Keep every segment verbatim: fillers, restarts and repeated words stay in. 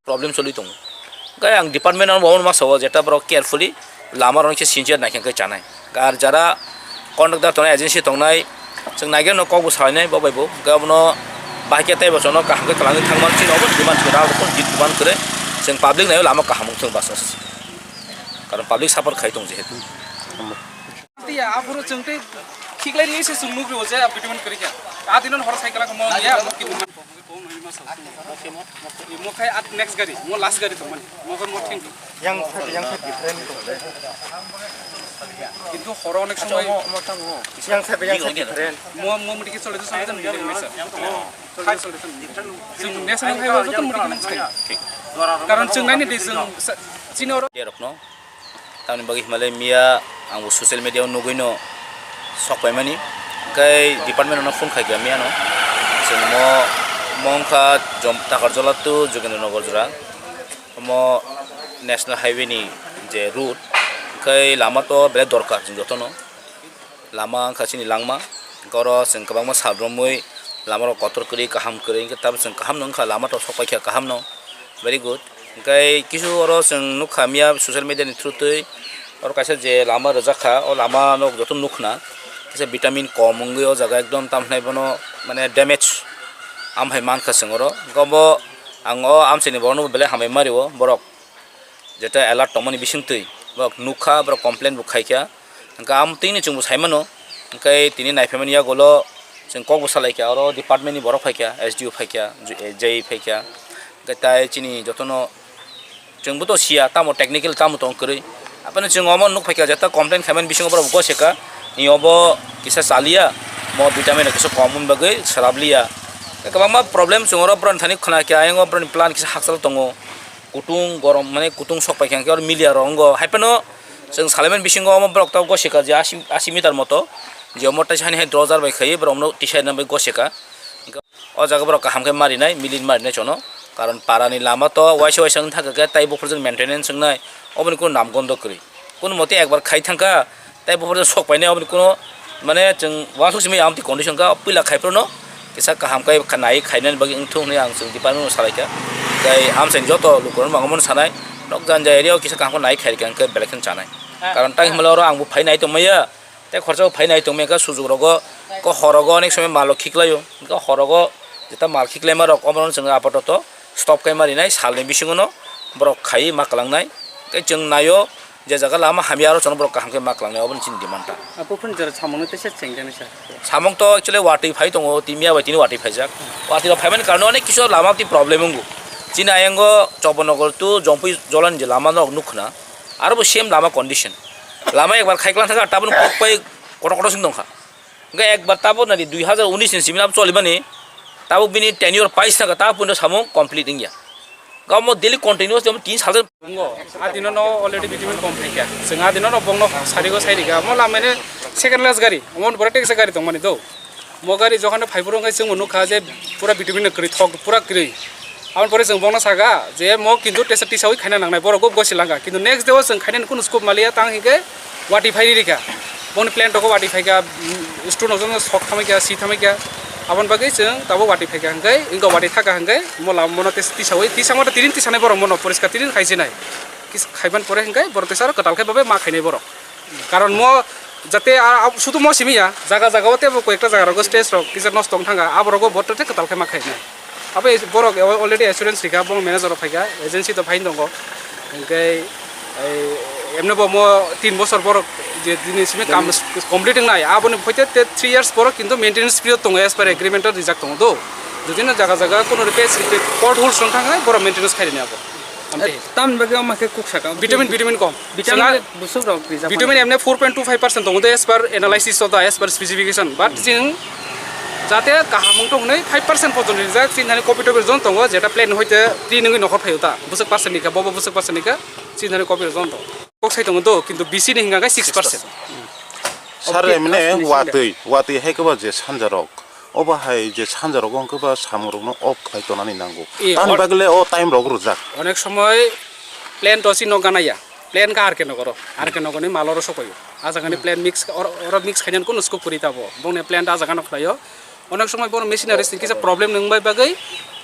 Problem choli tongo. Hwnkhe ang department ano bo masa o jeta borok carefully lama rok se sincere naikhe khe chanai. Ar jara contractor tongnai, agency tongnai, chwng naikhe no kok bo salainai bo bai bo. Hwnkhe abono bahai khe tei bo chwngno kaham khe kwlangwi thangma chini obo demand kwrwi, abo demand kwrwi. Chwng public naio lama kaham wngthung basa se. Karon public suffer khai tong jehetu. Tiya, aphuru chwng tei khiklai ni se chwng nugri o je, a bitumen kwrwi kha. A dino hor cycle ko mo ya, mo kitu man. Mo khai at next gari, mo last gari to man. Mo khai mo thank you. Yang side, yang side different to. Kintu horo onek somoy. Yang side, yang side different. Mo, mo mudi ki chole to chole to mudi ki mesa. Chwng national highway joto muitu nang sai. Karon chwng naini di chwng sa-, chini oro. Derokno. Tamni bagwi himale miya ang bo social media o nugwi no sok paimani. Hwnkhe department no phone khai kha miya no. Chwng mo, mo wngkha Jom-, Takarjola to Jogendra Nagar jora. Omo national highway ni je route, hwnkhe lama to belai dorkar chwng jotono. Lama wngkha chini langma, hwnkhe oro chwng kwbangma sal romwi lama rok kotor kwrwi, kaham kwrwi, hwnkhe tabuk chwng kaham no wngkha, lama rok sok paikha kaham no, very good. Hwnkhe kisu oro chwng nukha miya social media ni through twi, oro kaisa je lama rwjak kha, o lama no joto nukna, kisa vitamin kom wngwi o jaga ekdom, tamo hwnai bono mane damage, am hai mankha chwng oro, hwnkhe obo ang o amchaini borok no belai hambai ma rio borok. Jeta alert tongmani bisingtwi borok nukha, borok complain bo khaikha, hwnkhe amtwini chwngbo saimano, hwnkhe tini naiphaimani yagulo chwng kokbo salaikha, oro department ni borok phaikha, S D O phaikha, J A phaikha, hwnkhe tai chini jotono chwngbo to siya, tamo technical tamo tong kwrwi, aphano chwng omo nukphaikha, jeta complain khaimani bisingo borok goseka, ni obo kisa chaliya, mo vitamin rok kisa kom wngwi bagwi swrabliya, kwbangma problem chwng oro borokni thani khwnakha, ayang o borokni plan kisa hakchal tongo. Kutung gorom mane kutung sok paikha hwnkhe oro miliya rok wngo. Haiphano chwng salaimani bisingo omo borok tabuk gosika je asi, asi meter moto. Je omo teisa hani hai drojar bai khaiwi borok no tisai rwna bai gosika. O jaga borok kaham khe marinai, milir marinai chono. Karon para ni lama to waisa waisa wng thangkha khe tai buphurjak maintenance wngnai. Oboni kunu namgondo kwrwi. Kunu mote ekbar khai thangkha. Tai buphurjak sok painai, oboni kuno mane chwng uansuk simi amtwi condition kha, puila khai phuru no kisa kaham khai kha nai khainani bagwi wngthung hinwi ang chwng department no salaikha. Tai amchaini joto lukurok no mangmano sanai, nok jani jani area o kisa kaham khe nai khairikha hwnkhe belai kheno chanai. Karon tang himla oro ang bo phai nai tongmaya, tei khorsa bo phai nai tongmaya kha, sujuk rogo, ko horogo onek somoi malo khiklaio, hwnkhe horogo jeta mal khiklaima rok omono chwng apatoto stop khai ma rinai, salni bisingo no borok khaiwi ma kwlangnai. Tei chwng naio, je jaga lama hamya aro chwng borok kaham khe ma kwlangnai, oboni chini demand ta. Apo phun jora samung no teisa chengjaknai sir. Samung to actually watwi phai tongo, timiya bai tini watwi phaijak. Watwi rok phaimani karone onek kisu lama twi problem wngo. Chini ayango Chobonogor to Jongpui Jolani je lama no nukha na, aro bo same lama condition. Lama ekbar khaiklang thangkha, tabuk kok pai kotor kotor sing tongkha. Hwnkhe ekbar tabuk nadi dui hazar unis ni simi abo cholimani, tabuk bini tenure pais thangkha, tabuk puno samung complete wngya. Gamo daily continuously omo tin salsa. Wngo, a dino no already vitamin kom phaikha. Chwng a dino no bongno sarigo sairikha. Omo lamani second class gari. Omo ni pore teksa gari tongmani do. Mo gari jokhon phai phuru wngkhe chwngbo nukha je pura vitamin no kwrwi thok, pura kwrwi. Aboni pore chwng bongno sakha je mo kintu tesa tisawi khaina nangnai, borok bo gosi langkha. Kintu next day o chwng khainani kunu scope maliya, tang hinkhe watwi phai rikha. Boni plant rok watwi phaikha, mm, stone rok jono sok thamaikha, si thamaikha. Aboni bagwi chwng tabuk watwi phaikha hwnkhe, wngkha watwi thaka hwnkhe, mo lama mono tes-, tisawi, tisama tini tisanai borok mono poriskar tini khaisinai. Kis-, khaiban pore hwnkhe borok tesa aro kwtal khe babe ma khainai borok. Karon mo jate a, a, sudu mo simi ya, jaga jaga o tebo koi ekta jaga rogo stage rok kisa nosto wng thangkha, abo rogo bo tete kwtal khe ma khainai. Abo es-, borok already assurance rikha, bo manager rok phaikha, agency to phaino tongo. Hwnkhe, ei, emne bo mo tin bosor borok je dini simi kam complete wngnai, aboni phoite te three years borok kintu maintenance period tongo as per agreement o rijak tongo do. Jodi no jaga jaga kono repair, potholes wng thangkha, borok maintenance khairani abo. Tamni bagwi omo khe kuk saka. Vitamin, vitamin kom. Vitamin chwng a-, busuk rok rijak vitamin mani. Emne four point two five percent tongo de as per analysis of the, as per specification. But chwng jate kaham wng tong hwnwi five percent porjonto rijak, chini thani copy topi jon tongo, jeta plan hoite twi nungwi nokhor phaio ta. Busuk percent ni kha, bobo busuk percent ni kha, chini thani copy jon tongo. Kok sai tongo do, kintu B C ni hinga khe six percent. Sir, emne watwi, watwi hai khe ba je sanja rok. Obo hai je sanja rogo hwnkhe ba samung rokno off khai tonani nango. Tamni bagwi le o time rok rwjak. Onek somoy plan to chini no ganaya. Plan kha R K Nogoro. R K Nogorni malo oro sokoyo. A jagani plan mix, oro, oro mix khainani kunu scope kwrwi tabo. Bongni plan ta a jagano khlaio. Onek somoy bono machineries ni kisa problem nungbai bagwi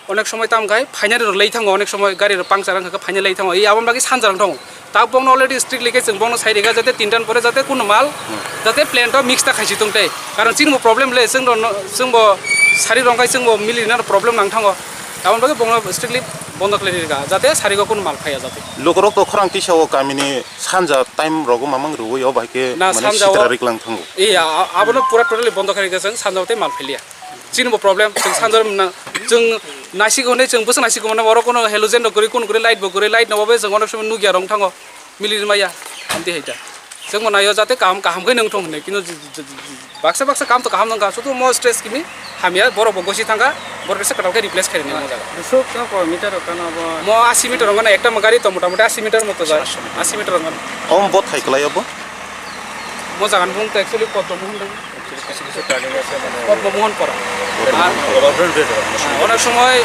Onek somoi tam khai phainani rok lei thango, onek somoi gari rok puncture wngkha khe phaina lei thango. Ei aboni bagwi sanja rok thango. Ta bongno already strictly khe chwng bongno sai rikha jate tintan pore jate kuno mal jate plant o mix ta khaisi tong tei. Karon chini bo problem le chwng rok no, chwng bo sari rok khai chwng bo mili rina problem nang thango. Aboni bagwi bongno strictly bondo khlai rikha jate sari go kuno mal phaiya jate. Lukurok to khorang tisa o kamini sanja time rogo mamang rwui o bai khe Na mane sanja o sitra riklang thango. Iya, a-, abono pura totally bondo khlai rikha chwng sanja o tei mal phailia. Chini bo problem, chwng sanjor na, chwng naisik hwnwi chwng bwswk naisik mano, oro kono halogen rok kwrwi, kun kwrwi, light bo kwrwi, light no obo chwng onek somoi nukya rong thango, mili maya, amtwi hai ta. Chwng bo naio jate kaham, kaham khe nung thung hwnwi, kintu j-, j-, j-, baksa baksa kam to kaham nung kha, sudu mo stress kimi hamya, borok bo gosi thang kha, borok kisa kwtal khe replace khairwi nai mo jaga. Bwswk no koi meter rok kano bo? Mo asi meter rong gana, ekta mo gari to mota moti asi meter moto jai, asi meter rong gana. Om bo thai kwlai obo? Mo jaga ni bung to actually Padma Mohan dong. Actually, কিছু কিছু turning আছে, মানে, Padma Mohan pora. Padma Mohan pora. Government base আছে, মানে, অনেক সময়